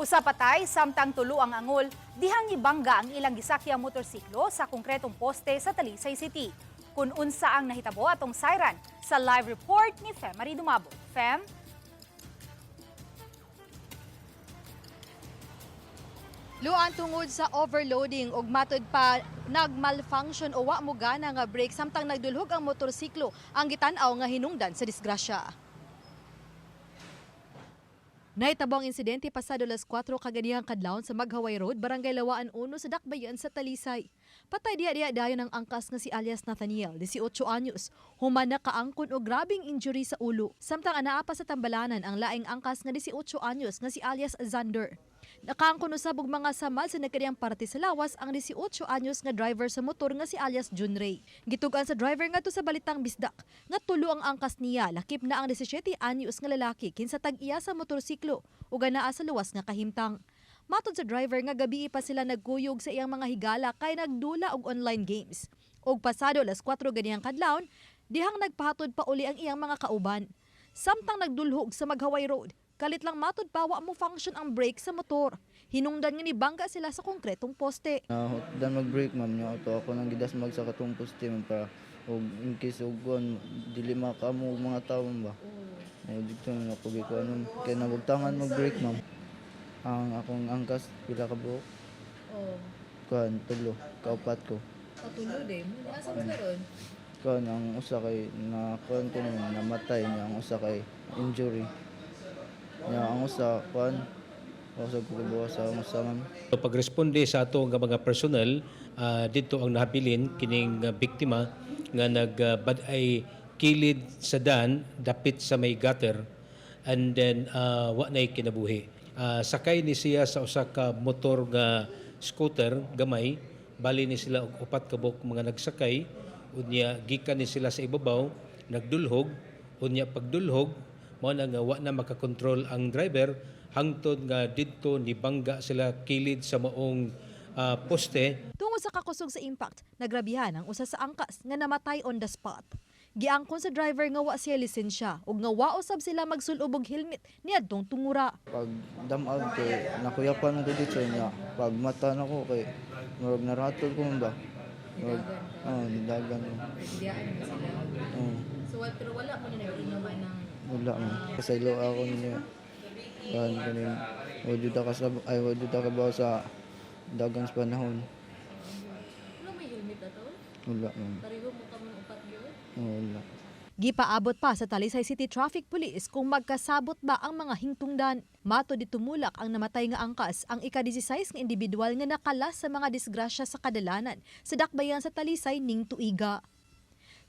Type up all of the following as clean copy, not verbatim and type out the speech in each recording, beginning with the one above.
Usa patay samtang tulo ang angol dihang nibangga ang ilang gisakyang motorsiklo sa konkretong poste sa Talisay City. Kung unsa ang nahitabo, atong sayran sa live report ni Femary Dumabo. Fem? Luan, tungod sa overloading ug matud pa nag-malfunction o wa mo gana nga brake samtang nagdulhog ang motorsiklo ang gitan-aw nga hinungdan sa disgrasya. Nahitabo ang insidente pasado alas 4 kaganihang kadlawon sa Maghaway Road, Barangay Lawaan 1 sa Dakbayan sa Talisay. Patay diha-diha dayon ang angkas nga si alias Nathaniel, 18 anyos. Human nakaangkon og grabing injury sa ulo. Samtang anaa pa sa tambalanan ang laing angkas nga 18 anyos nga si alias Xander. Nakaangkon usab og mga samal sa nagkadiyang parte sa lawas ang 18 anyos nga driver sa motor nga si alias Junray. Gitugan sa driver ngadto sa Balitang Bisdak nga tulo ang angkas niya, lakip na ang 17 anyos nga lalaki kinsa tag-iya sa motorsiklo ug anaa sa luwas nga kahimtang. Matod sa driver nga gabi pa sila nagkuyog sa iyang mga higala kay nagdula og online games. Og pasado alas 4 ganihang kadlawon, dihang nagpahatod pa uli ang iyang mga kauban. Samtang nagdulhog sa Maghaway Road, kalit lang matod pa wa mo function ang brake sa motor. Hinungdan nga nibangga sila sa konkretong poste. Dan mag-brake, ma'am, nya ato ako nang gidasmag sa katong poste, ma'am, para og in case og kuan dili makaamo og mga tawo ba. Ay dito na ako gikuan, ma'am, kay nabugtangan mag-brake, ma'am. Ang akong angkas pila ka buok? Oh, Kuan tulo, kaupat ko. Katulo din. Asa mo karon? Kuan ang usa kay na kuan ko naman namatay niya, ang usa kay injury. Nya ang usa kuan usag ko kibuha sa ang usa, ma'am. So, pagresponde sa ato nga mga personnel, didto ang nahabilin kining biktima nga nagbad-ay kilid sa dan dapit sa may gutter and then wa nay kinabuhi. Sakay ni siya sa usa ka motor nga scooter gamay, bali ni sila og upat ka buok mga nagsakay. Unya gikan ni sila sa ibabaw nagdulhog, unya pagdulhog mao na nga wa na makakontrol ang driver hangtod nga didto nibangga sila kilid sa maong poste. Tungod sa kakusog sa impact, nagrabihan ang usa sa angkas nga namatay on the spot. Giangkon sa driver nga wa siya lisensya ug nga wa usab sila magsul-ob og helmet niadtong tungura. Pag damag kay nakuyapan ko dito niya. Pag mata nako kay murag naratol ko man ba. Murag oh, nidagan ko. Oh, So pero wala mo na nag-inuman ng wala man. Kasaylo ako niya. Kuan kaning wa jud ka sa ay wa jud ka ba sa dagan sa panahon. Wala may helmet ato? Wala man. Pareho mo ka mong upat gyud? Oh, wala. Gipaabot pa sa Talisay City Traffic Police kung magkasabot ba ang mga hingtungdan. Mato di tumulak ang namatay nga angkas ang ika-16 nga individual nga nakalas sa mga disgrasya sa kadalanan sa dakbayan sa Talisay ning tuiga.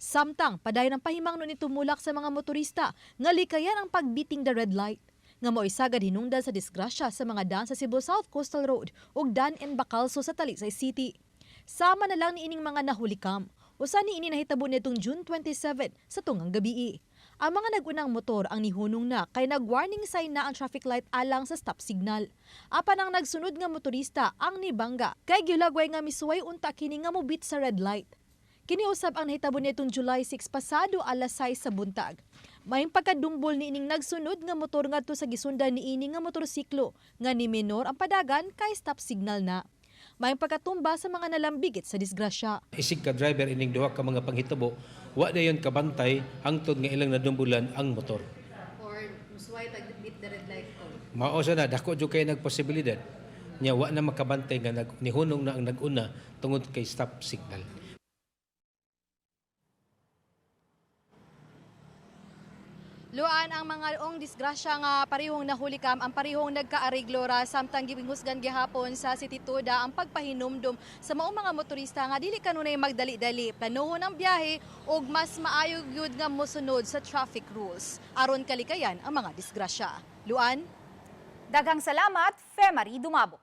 Samtang padayon ang pahimangno ni tumulak sa mga motorista nga likayan ang pagbiting the red light nga mao'y sagad hinungdan sa disgrasya sa mga daan sa Cebu South Coastal Road ug Dan and Bacalso sa Talisay City. Sama na lang niining mga nahulikam. Usa ni ini nahitabo nitong June 27 sa tungang gabii. Ang mga nagunang motor ang nihunong na kay nag-warning sign na ang traffic light alang sa stop signal. Apan ang nagsunod nga motorista ang nibangga kay gilagway nga misuway unta kini nga mobit sa red light. Kiniusab ang nahitabo nitong July 6 pasado alas 6 sa buntag. May pagkadumbol ni ining nagsunod nga motor ngadto sa gisundan ni ini nga motorsiklo nga ni minor ang padagan kay stop signal na. May pagkatumba sa mga nalambigit sa disgrasya. Isig ka driver ining duha ka mga panghitabo, wa dayon kabantay hangtod nga ilang nadumbulan ang motor. Or musuway tag beat the red light ko. Mao sa na dako jud kay nagposibilidad nya wa na makabantay nga nihunong na ang naguna tungod kay stop signal. Luan, ang mga ong disgrasya nga parehong nahulikam ang parehong nagkaariglo ra samtang gihusgan gihapon sa City Toda ang pagpahinumdum sa maong mga motorista nga dili kanunay magdali-dali, planohon ang biyahe ug mas maayo gyud nga mosunod sa traffic rules aron kalikayan ang mga disgrasya. Luan. Daghang salamat, Femary Dumabo.